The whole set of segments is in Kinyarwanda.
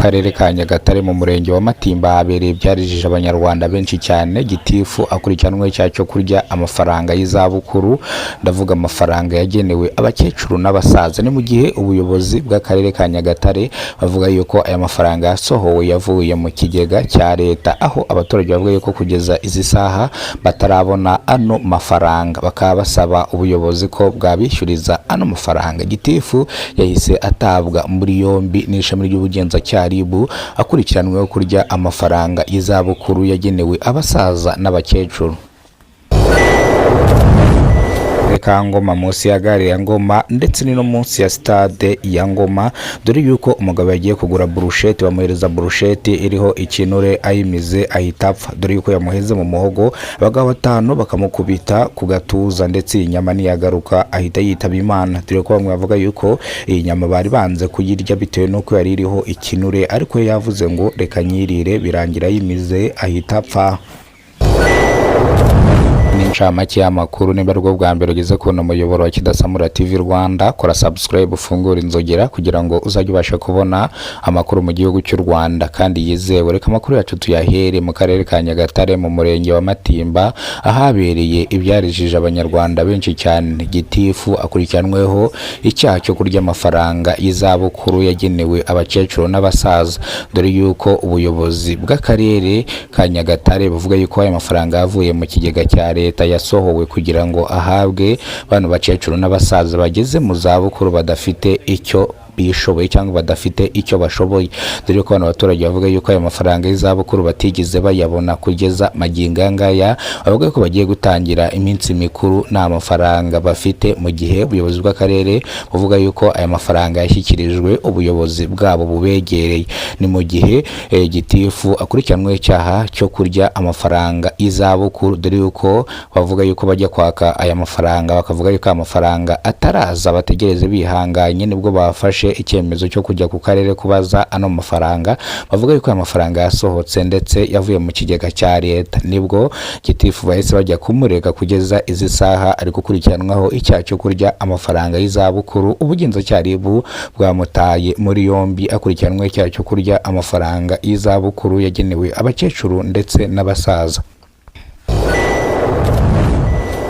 Karere ka Nyagatare, mu murenge wa Matimba, habereye ibyarijije Abanyarwanda benshi cyane. Gitifu akurikiranweho icyaha cyo kurya amafaranga y'izabukuru, ndavuga amafaranga yagenewe abakecuru n'abasaza. Ni mu gihe ubuyobozi bw'akarere ka Nyagatare bavuga yuko aya mafaranga yasohowe yavuye mu kigega cya leta, aho abaturage bavuga yuko kugeza izi saha batarabona ano mafaranga, bakaba basaba ubuyobozi ko bwabishyuriza ano mafaranga. Gitifu yahise atabwa muri yombi n'ishami ry'ubugenzacyaha RIB, akurikiranweho kurya amafaranga y'izabukuru yagenewe abasaza n'abakecuru. Ka Ngoma, munsi ya gare ya Ngoma ndetse ni no munsi ya stade ya Ngoma, dore yuko umugabo yagiye kugura burusheti, bamuhereza burusheti iriho ikinure, ayimize ahita apfa, dore yuko yamuheze mu muhogo, abagabo batanu bakamukubita ku gatuza, ndetse iyi nyama ntiyagaruka, ahita yitaba Imana, dore ko bamwe bavuga yuko iyi nyama bari banze kuyirya bitewe n'uko yari iriho ikinure, ariko yavuze ngo reka nyirire, birangira ayimize ahita apfa. N'incamake y'amakuru. Niba aribwo bwa mbere ugeze kubona umuyoboro wa Kidasamura TV Rwanda, kora subscribe, ufungure inzogera kugira ngo uzajye ubasha kubona amakuru mu gihugu cy'u Rwanda kandi yizewe. Reka amakuru yacu tuyahere mu karere ka Nyagatare, mu murenge wa Matimba, ahabereye ibyarijije Abanyarwanda benshi cyane. Gitifu akurikiranweho icyaha cyo kurya amafaranga y'izabukuru yagenewe abakecuru n'abasaza, dore yuko ubuyobozi bw'akarere ka Nyagatare buvuga yuko aya mafaranga yavuye mu kigega cya leta, yasohowe kugira ngo ahabwe bano bakecuru n'abasaza bageze mu zabukuru badafite icyo bishoboye cyangwa badafite icyo bashoboye, dore ko bano baturage bavuga yuko ayo mafaranga y'izabukuru batigeze bayabona kugeza magingo aya ngaya. Bavuga ko bagiye gutangira iminsi mikuru nta mafaranga bafite, mu gihe ubuyobozi bw'akarere buvuga yuko aya mafaranga yashyikirijwe ubuyobozi bwabo bubegereye. Ni mu gihe gitifu akurikiranweho icyaha cyo kurya amafaranga y'izabukuru, dore yuko bavuga yuko bajya kwaka aya mafaranga bakavuga yuko aya mafaranga ataraza, bategereze bihanganye. Nibwo bafashe icyemezo cyo kujya ku karere kubaza ano mafaranga, bavuga yuko aya mafaranga yasohotse ndetse yavuye mu kigega cya leta. Nibwo gitifu bahise bajya kumurega. Kugeza izi saha ari gukurikiranwaho icyaha cyo kurya amafaranga y'izabukuru. Ubugenzacyaha RIB bwamutaye muri yombi, akurikiranweho icyaha cyo kurya amafaranga y'izabukuru yagenewe abakecuru ndetse n'abasaza.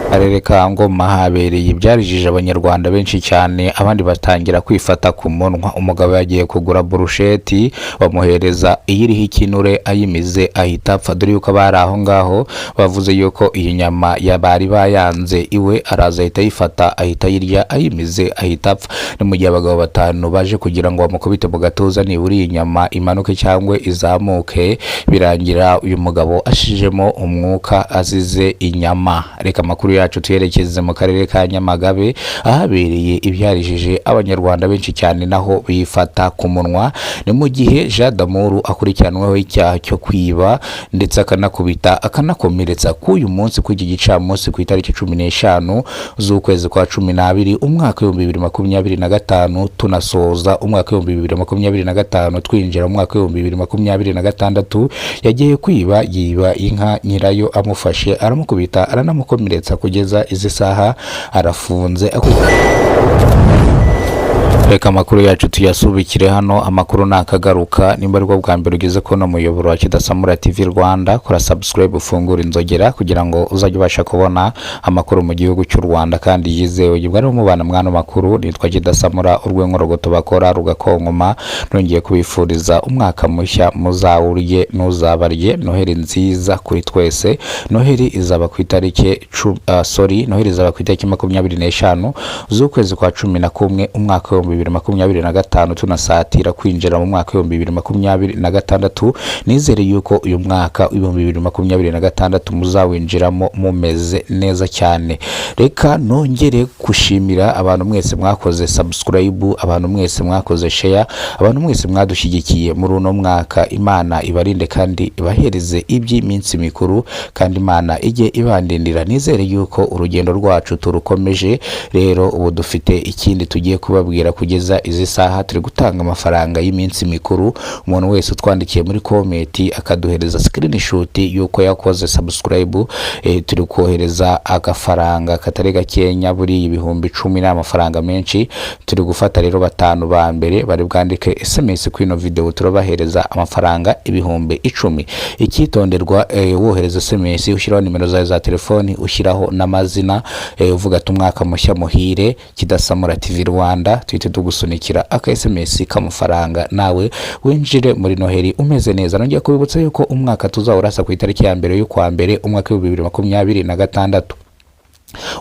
Karere ka Ngoma habereye ibyarijije Abanyarwanda benshi cyane, abandi batangira kwifata ku munwa. Umugabo yagiye kugura burusheti, bamuhereza iyiriho ikinure, ayimize ahita apfa, dore yuko abari aho ngaho bavuze yuko iyi nyama bari bayanze, iwe araza ahita ayifata, ahita ayirya, ayimize ahita apfa. Ni mu gihe abagabo batanu baje kugira ngo bamukubite mu gatuza nibura iyi nyama imanuke cyangwa izamuke, birangira uyu mugabo ashijemo umwuka azize inyama. Reka amakuru yacu tuyerekeze mu karere ka Nyamagabe, ahabereye ibyarijije Abanyarwanda benshi cyane, naho bifata ku munwa. Ni mu gihe Jean Damour akurikiranweho icyaha cyo kwiba ndetse akanakubita akanakomeretsa. K'uyu munsi, kuri iki gicamunsi, ku itariki 15 z'ukwezi kwa 12, umwaka w'2025, tunasoza umwaka w'2025, twinjira mu mwaka w'2026, yagiye kwiba, yiba inka, nyirayo amufashe aramukubita aranamukomeretsa. Kugeza izi saha arafunze. Reka amakuru yacu tuyasubikire hano, amakuru nakagaruka. Nimba aribwo bwa mbere ugeze kubona umuyoboro wa Kidasamura TV Rwanda, kora subscribe, ufungure inzogera kugira ngo uzajye ubasha kubona amakuru mu gihugu cy'u Rwanda kandi yizewe. Ubwo ari mubana mwana makuru, nitwa Kidasamura, urw'Inkorogoto bakora rugakonkoma. Nongeye kubifuriza umwaka mushya, muzawurye ntuzabarye. Noheli nziza kuri twese. Noheli izaba ku itariki sorry, Noheli izaba ku itariki 25 z'ukwezi kwa 11, umwaka w'2025, tunasatira kwinjira mu mwaka w'2026. Nizere yuko uyu mwaka w'2026 muzawinjiramo mumeze neza cyane. Reka nongere gushimira abantu mwese mwakoze subscribe, abantu mwese mwakoze share, abantu mwese mwadushyigikiye muri uno mwaka. Imana ibarinde kandi ibahereze iby'iminsi mikuru, kandi Imana ijye ibandindira. Nizere yuko urugendo rwacu turukomeje. Rero ubu dufite ikindi tugiye kubabwira kugira Kugeza izi saha turi gutanga amafaranga y'iminsi mikuru. Umuntu wese utwandikiye muri comment akaduhereza screenshot y'uko yakoze subscribe, turi kohereza agafaranga katari gakenya. Buriya 10,000 ni amafaranga menshi. Turi gufata rero batanu ba mbere bari bwandike SMS kuri ino video, turabahereza amafaranga 10,000. Icyitonderwa, wohereza SMS ushyiraho nimero zawe za telefoni, ushyiraho n'amazina, uvuga ati "Umwaka mushya muhire, Kidasamura TV Rwanda", tuhite tugusunikira aka SMS k'amafaranga, nawe winjire muri Noheli umeze neza. Nongeye kubibutsa yuko umwaka tuzawurasa ku itariki ya 1 y'ukwa mbere, umwaka w'2026.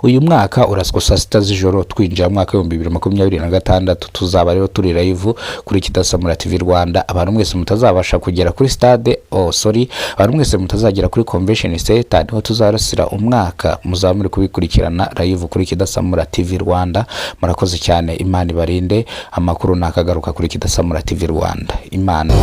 Uyu mwaka uraswa saa 6 z'ijoro, twinjira mu mwaka w'2026. Tuzaba rero turi live kuri Kidasamura TV Rwanda. Abantu mwese mutazabasha kugera kuri stade, oh sorry, abantu mwese mutazagera kuri Convention Center niho tuzarasira umwaka, muzaba muri kubikurikirana live kuri Kidasamura TV Rwanda. Murakoze cyane, Imana ibarinde. Amakuru nakagaruka kuri Kidasamura TV Rwanda. Imana.